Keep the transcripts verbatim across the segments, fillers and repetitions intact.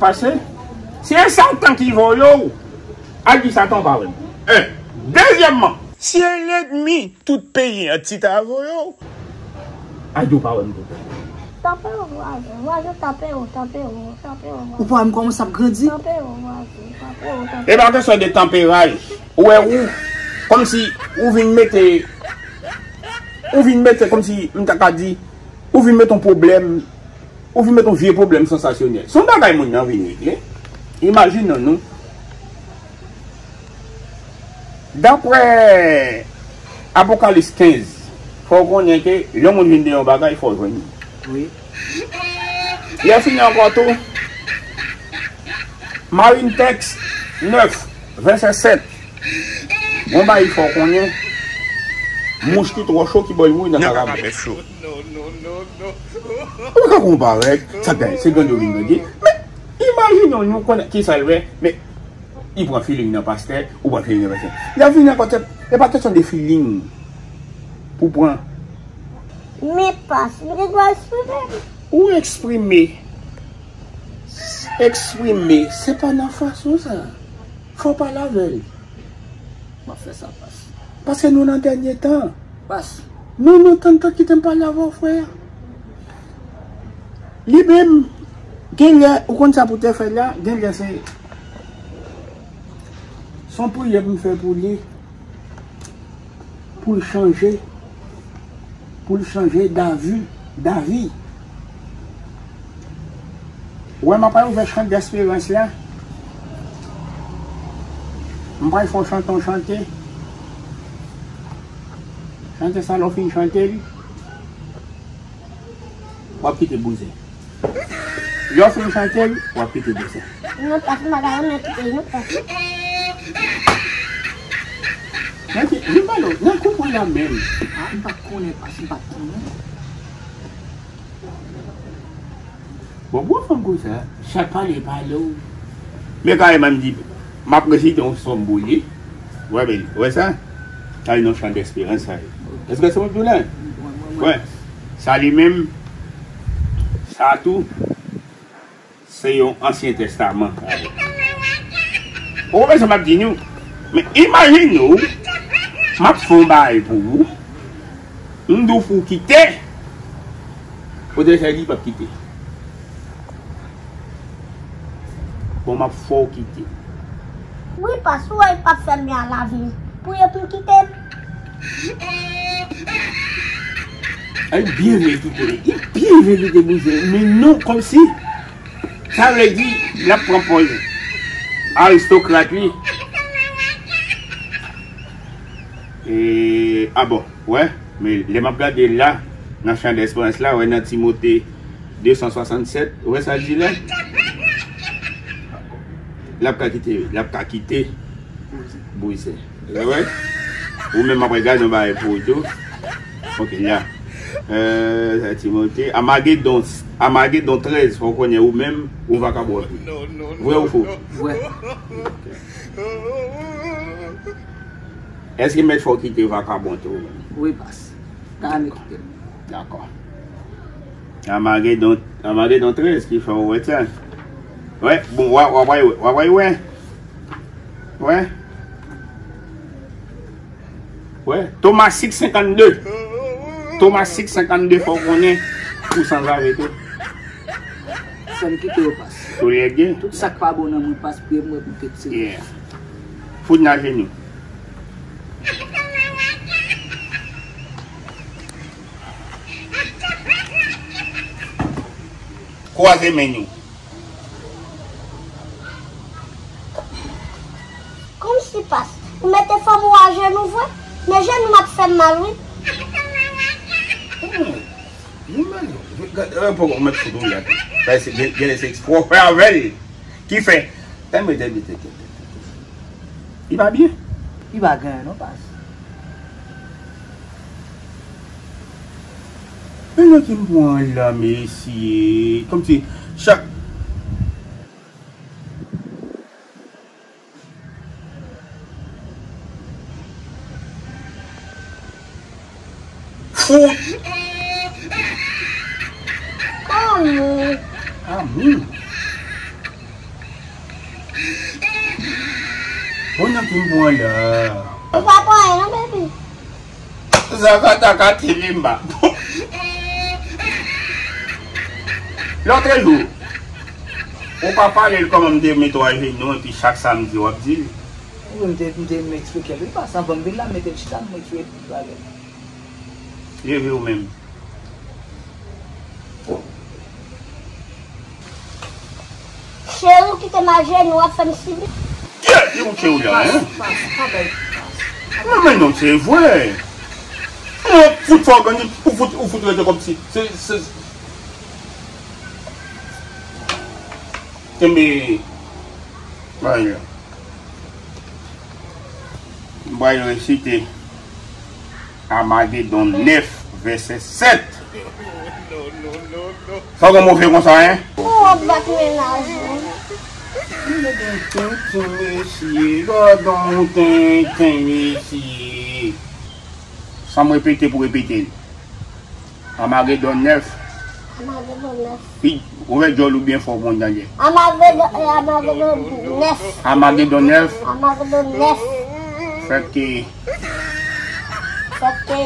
Pase, si e Satan ki voye w, al di Satan w pa wè m. En. Dezyèmman, si e lènmi tout peyi an ki ta voye w, al di w pa wè m tou. Tanpe w, vwazen. Vwazen, tanpe w, tanpe w, tanpe w, vwazen. Ou pa wè m kòmanse ap grandi? Tanpe w, vwazen, tanpe w, tanpe w. E pa kesyon de tanperaj. Ou wè ou, kòmsi ou vin mete, ou vin mete kòmsi, m ta ka di, ou vin mete yon pwoblèm, ou vin mete yon vye pwoblèm sansasyonèl. Se yon bagay moun nan vin regle. Imajine nou. Daprè Apokalips kenz, fò w konnen ke lè yon moun vin de yon bagay, fò w jwenn li. Wi. Li fini ankò tou. Marine Tex nèf, vèsè sèt. Gon bagay fò w konnen, mouch ki twò cho ki bò l mouri nan kakabèch. Ou pa ka konpare sa gen, se grann yo vin gade. Men, imajine w, nou konnen ki sa l wè, men li pran feeling nan pastè, ou pran feeling nan pastè. Li ap vin nan kote, e pa kesyon de feeling pou pran. Men pas, m gen dwa eksprime m. Ou eksprime. Eksprime, se pa nan fason sa. Fò w pale avè l. M ap fè sa, pas. Paske nou nan dènye tan. Pas. Non, non, tann, tann, kite m pale avè w, frè. Li menm, gen lè, ou konn sa pou te fè la, gen lè se, se yon priyè pou m fè pou li, pou l chanje, pou l chanje davi, davi. Ou wè, m ap al ouvè chan desperans la. M pral fè w chante yon chante. Chante sa, lè w fin chante l, w ap kite bouzen. Lè w fin chante l, w ap kite bouzen. Non, pas, m pa ta renmen kite l, non, pas. Nan ki, li pale, nan konprann la menm. Ah, m pa t konnen, pas, m pa t konnen. Bon, bon, fanm konsa, chak pale, pale w. Men kareman m di, m ap resite yon sòm pou li. Wè, men, wè sa? Sa e yon chan desperans, sa ye. Èske se mwen ki di w la? Wè. Sa li menm, sa tou, se yon Ansyen Testaman. Ou konprann sa m ap di nou? Men imajine w, m ap fè yon bagay pou ou, m di w pou w kite, ou te fè li p ap kite. Bon, m ap fè w kite. Wi, pas, ou wè, l p ap fè m byen a lavi m. Priye pou l kite m. Ay, byen vle kite, li byen vle kite bouzen, men non, kòmsi, sa vle di, l ap pran pòz aristokrat li. E, a bon, wè, men lè m ap gade la, nan chan desperans la, wè, nan Timote de san swasannsèt, wè sa l di la? L ap ka kite, l ap ka kite bouzen. Wè, wè. Ou menm ap gade yon bagay pou ou tou. Ok, la. Euh, Timote, Amagedon, Amagedon trèz, fò w konnen ou menm, ou vakabon tou. Vre ou fo? Vre. Èske mèt fè w kite vakabon tou ou menm? Wi, pas. Ka renmen kite m. Dakò. Amagedon, Amagedon trèz ki fè w wè sa. Wè, bon, w a, w a, w a, w a, w a, wè. Wè. Wè, Toma sis senkannde. Toma sis senkannde, fò w konnen ou sanzave tou. Fè m kite yo, pas. Ou lège? Tout sa k pa bon nan mwen, pas, priye m, mwen pou m te tire. Yeah. Fout nan jenou. Kwaze men nou. Kòmsi, pas, ou mete fanm ou ajenou vre? Men jenou m ap fè m mal, wi. Hmm. Li mal, non. Gad, euh, poko, ou mèt fout ou la tou. Bagay se, gen, gen lè se eksprè w fè avè l. Ki fè. Tande, tande, tande, tande, tande. Li pa byen. Li pa gen anyen non, pas. Men nan ki m pran la, mesye. Kòmsi chak Fout. Amou. Amou. Bon, nan ki m pran la? Ou pa pran anyen non, baby. Zakata ka tele m ba. Lòt jou, ou pa pale l kòman m te mete w ajenou epi chak sa m di w ap di l. Wi, m te, m te, m eksplike l. Wi, paske anvan m vin la, m mete l chita, m eksplike l tout bagay. Leve w menm. Cheri, ou kite m ajenou, w ap fè m sibi. Kiyès ki kouche w la, hein? Pas, pas, pa bay, pas. Non, men non, se vre. Non, fout fò grann, ou fout, ou fout rete kòmsi. Se, se, kenbe. Bay la. M pral resite Amagedon nèf, vèsè sèt. Sa w gen move konsa, en? Ou ap bat mennaj ou. Gad on tenten, mesye. Gad on tenten, mesye. Sa m repete pou repete l. Amagedon nèf. Amagedon nèf. Pi, ouvè djòl ou byen fò pou mwen tande. Amagedon, eh, Amagedon nèf. Amagedon nèf. Amagedon nèf. Fèt ke Fèt ke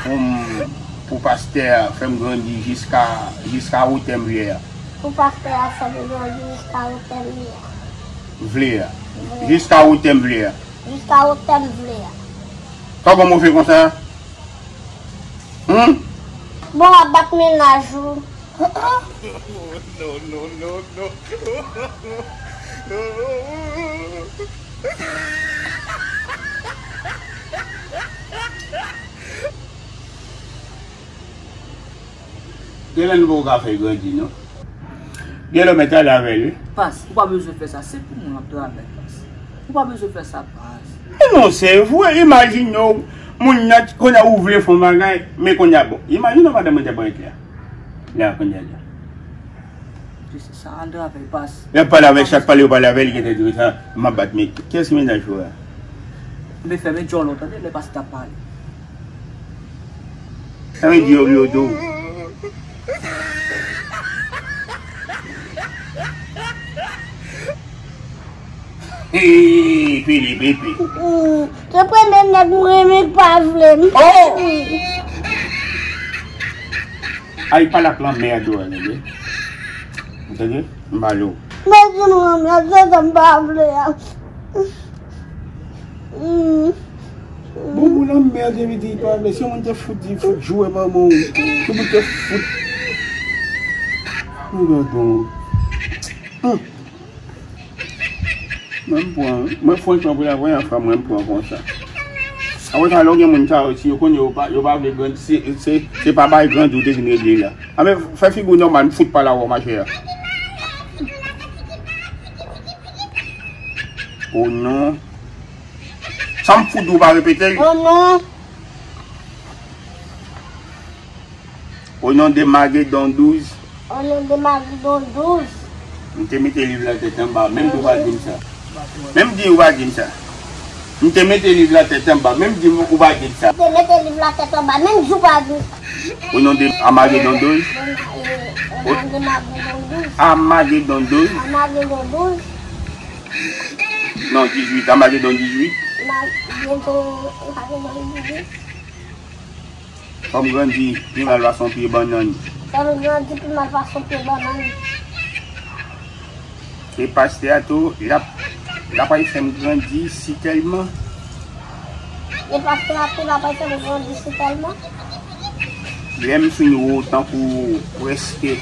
pou m, pou pastè a fè m grandi jiska, jiska wotè m vle a. Pou pastè a fè m grandi jiska wotè m vle a. Vle a. Vle a. Jiska wotè m vle a. Jiska wotè m vle a. Sa w gen move konsa? Hum? Bon, w ap bat mennaj ou. Non, non, non, non. Gen lè nou poko ka fè grandi, non. Gen lè w mèt ale avè l, wi. Pas, ou pa bezwen fè sa, se pou mwen w ap travay, Pas. Ou pa bezwen fè sa, Pas. Men non, se vre, imajine w, moun nan, kounye a ou vle fè yon bagay, men kounye a, bon, imajine w madanm mwen te pran klè. La, kounye a la. Se sa, antre avè l, Pas. Lè w pale avè l, chak pale w pale avè l, li gentan di konsa, m ap bat, men kiyès ki mennaj ou a? Men fèmen djòl ou, tande, lè Pas t ap pale. Sa vle di yo vle yo tou. Hey, Filipe, Filipe. Mm, se premye nèg mwen renmen k pa vle m. Oh! Mm. Ay, pale ak lanmè a dwòl, tande? Tande? M pale w. Mwen di m lanmè, se sa m pa vle a. Mm. Boubou lanmè, te vin di pa vle. Si yon moun te fout di, fout joure manman w. Si yon moun te fout. Mwen gade w. Mm. Mwen m pran, mwen franchman, pou la premyè fwa, mwen m pran konsa. Apre sa, lè w gen moun sa yo, si yo konnen yo pa, yo pa vle grandi, se, se, se pa bay grandi ou te vin regle la. Anben, fè figi w nòmal, m fout pale avè w, machè. Oh non. Sa m fout di w pa repete l. Oh non. O non de Magedon douz. O non de Magedon douz. M te mete liv la tèt anba, menm di w pa di m sa. Menm di w pa di m sa. M te mete liv la tèt anba, menm di w pa di m sa. M te mete liv la tèt anba, menm di w pa di m sa. O non de Amagedon douz. O non de Magedon douz. Amagedon douz. Amagedon douz. Non, dizuit, Amagedon dizuit. Ma-, bientôt, Amagedon dizuit. Fò m grandi pi mal pase yon pye bannann. Fò m grandi pi mal pase yon pye bannann. E pastè a tou, l ap, l ap al fè m grandi si tèlman. E pastè a tou, l ap al fè m grandi si tèlman. Lè m fin wo tankou prèske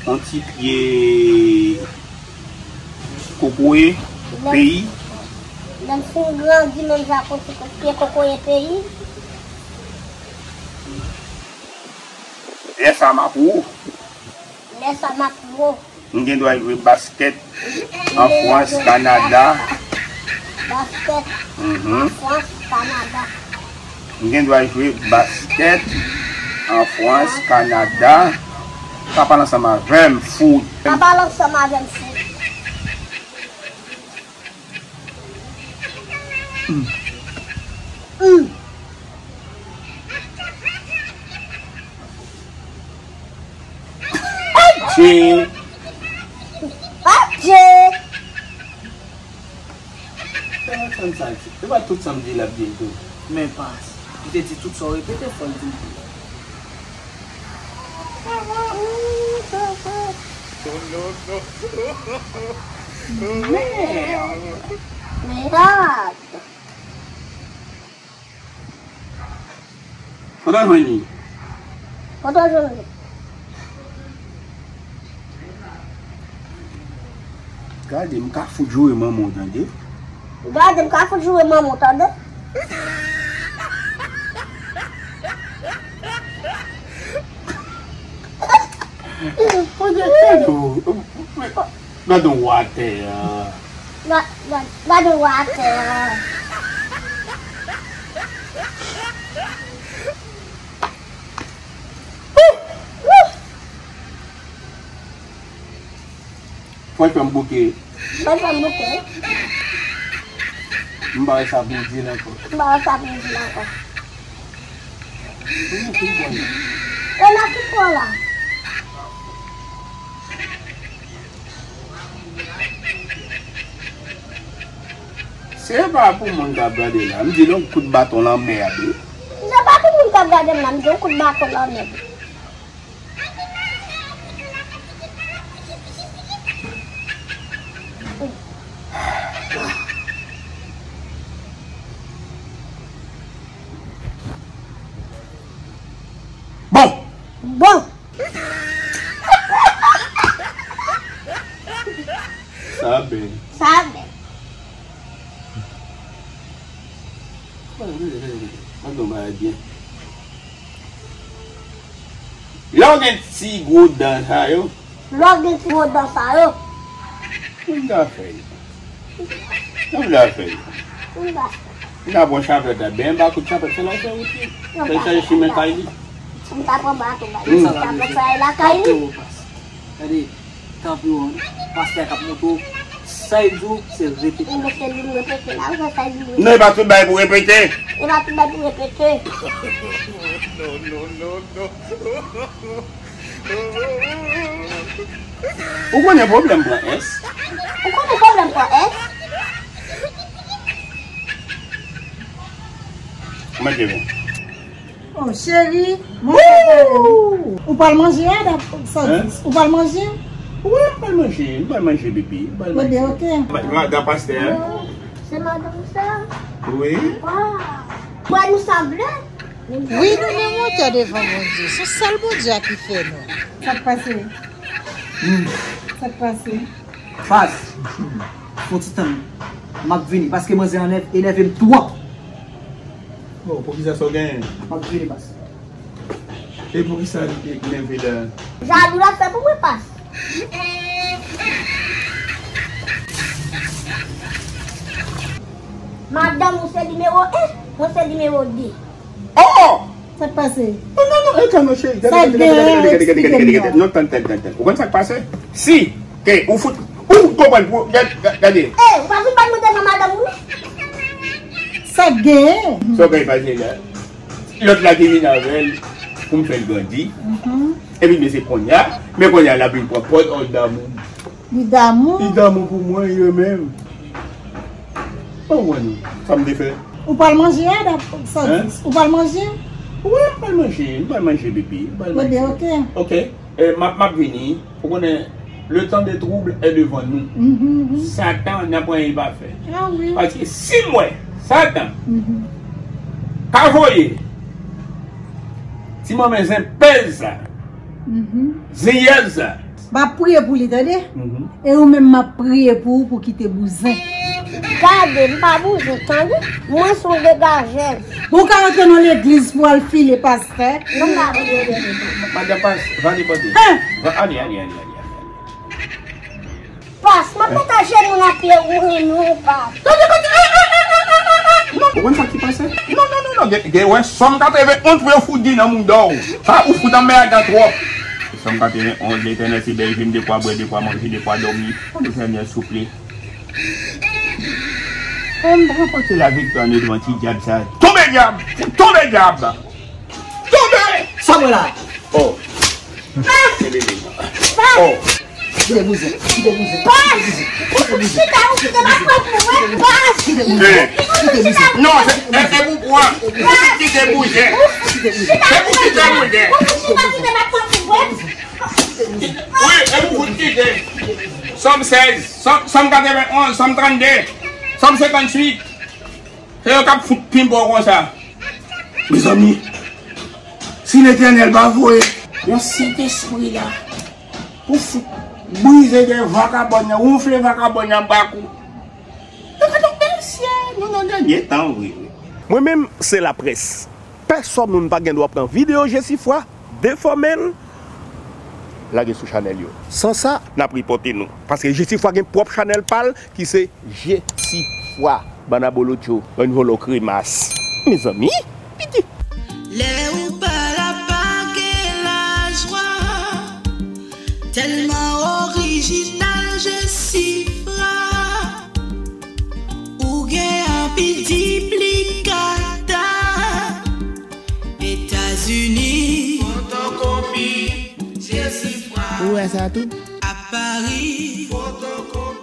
yon ti pye kokoye peyi. Lè m fin grandi menm jan ak yon ti pye kokoye peyi. Lè sa m ap wo. Lè sa m ap wo. M gen dwa jwe baskèt an Frans, Kanada. Baskèt an Frans, Kanada. M gen dwa jwe baskèt an Frans, Kanada. Sa pale ansanm avè m, fout. Sa pale ansanm avè m, fout. Mm. Ayiti. Konn sa l di. Se pa tout sa m di l ap di l tou. Men pas. M te di tout sa w repete, fò l di l tou. Mèd! Mèd! Kote w jwenn li? Kote w jwenn li? Gade, m ka fout joure manman w, tande. Gade, m ka fout joure manman w, tande. Gade, gade, gade w atè a. Ga-, ga-, gade w atè a. Fò l fè m bouke. Fò l fè m bouke. M pa wè sa pou m di l ankò. M pa wè sa pou m di l ankò. Yo nan ki pran la? Se pa pou moun k ap gade la. M di l yon kout baton lanmè a tou. Se pa pou moun k ap gade m la, m di yon kout baton lanmè. Bon! Bon! Sa bèl. Sa bèl. Mwen gen yon bagay byen. Lè w gen ti gwo dan sa yo. Lè w gen ti gwo dan sa yo. Ki m ta fè yo? Ki m ta fè yo? Ki m ta fè? M ta pran chapèt la, ben ba kout chapèt, fè l al fè wout li. Fè l chaje chimen kay li. M ta pran baton ba li. Chapèt sa lakay li. Gade, tanpri w, pastè k ap montre w, sa l di w, se repete. Montre li, repete la, ou fè sa l di w. Non, e pa tout bagay pou repete. E pa tout bagay pou repete. Non, non, non, non. Ou konnen pwoblèm pran S. Ou konnen pwoblèm pran S. Mwen te bon. Oh, cheri, mwen... Ou pral manje a, dap sa dis. Ou pral manje? Wi, m pral manje. M pral manje, bebe. M pral manje. Ebyen, oke. Madan pastè. Oh, se madanm sa? Wi. Waw. Bwa nou sanble? Wi, nou menm otè devan Bondye. Se sèl Bondye a ki fè nou. Sa k pase? Hmm. Sa k pase? Pas. Fon ti tann. M ap vini. Paske manzè anèv, enève m twòp. Oh, poukisa sa w genyen? M ap vini, pas. E poukisa li te nève la? Jalou l ap fè pou mwen, pas. Madanm ou se nimewo en, mwen se nimewo de. Oh! Sa k pase? Non, non, non, e kalme, cheri. Gade, gade, gade, gade, gade, gade, gade, gade, gade. Non, tann, tann, tann, tann. Ou konn sa k pase? Si ke ou fout, ou konprann pou, gade, gade. Eh, ou pa vin bat mwen devan madanm ou, non? Sa k genyen? Sa w genyen pase la? Lòt la ki vin avè l pou m fè l grandi. Mhm. Epi men se kounye a, men kounye a l ap vin pran pòz, oh, damou. Li damou? Li damou pou mwen, yo menm. Bon, wè nou, sa m te fè. Ou pral manje a, dap sa dis. Ou pral manje? Wi, m pral manje, m pral manje, bebe, m pral manje. Ebyen, oke. Oke, e, m ap, m ap vini. Ou konnen, le temps des troubles est devant nous. Mhm, mhm. Satan, n ap anyen pa fè. Ah wi. Paske si m wè Satan ka voye ti manmen zen pèz sa, zenyèz sa, m ap priye pou li, tande? Mhm. E ou menm, m ap priye pou ou pou kite bouzen. Gade, m pa bouzen, tande? Mwen se yon degajèz. Ou ka rantre nan legliz pou al file pastè? Non, m pa bouzen. Madan pas, va depoze. Hein? Va, ale, ale, ale, ale, ale. Pas, m ap mete ajenou nan pye ou, renmen ou pa. Tande, tande, eh, eh, eh, eh, eh, eh, eh. Non. Ou konn sa ki pase? Non, non, non, non. Gen, gen, wè, Sòm katrevenn onz pou yo fout di nan mouda w. Sa ou fout anmèdan twòp. Sòm katrevenn onz, Letènèl se bèl je m, dekwa bwè, dekwa manje, dekwa dòmi. O Letènèl, souple. Fè m ranpòte laviktwa nou devan ti dyab sa. Tonbe dyab! Tonbe dyab! Tonbe! Sa mwen la! Oh! Se bebe. Oh! Kite bouzen, kite bouzen, kite bouzen, kite bouzen. Chita ou kite m ap pran pou mwen, baz. Kite bouzen, kite bouzen. Non, se, e, e pou pran. Kite bouzen. Se pou kite bouzen. Chita ou kite m ap pran pou mwen. Wi, e pou fout kite. Sòm sèz, Sòm, Sòm katrevenn onz, Sòm trannde, Sòm senkantuit. Se yo k ap fout pinbò konsa. Mezanmi, si Letènèl pa voye yon Sentespri la pou fout brize de vakabòn nan, wonfle vakabòn nan anba kou. Yo ka tonbe syèl, nou nan dènye tan, wi, wi. Mwen menm, se laprès. Pèsonn moun pa gen dwa pran videyo Jesifwa, defòme l, lage sou chanèl yo. San sa, n ap ripòte nou. Paske Jesifwa gen pwòp chanèl pa l ki se Jesifwa. Bann abolotcho, bann vòlò kremas. Mezanmi, piti. Lè ou pa la pa gen lajwa. Tèlman orijinal Jesifwa. Ou gen anpil diplikata. Etazini. Fotokopi Jesifwa. Ou wè sa tou? A Pari. Fotokopi.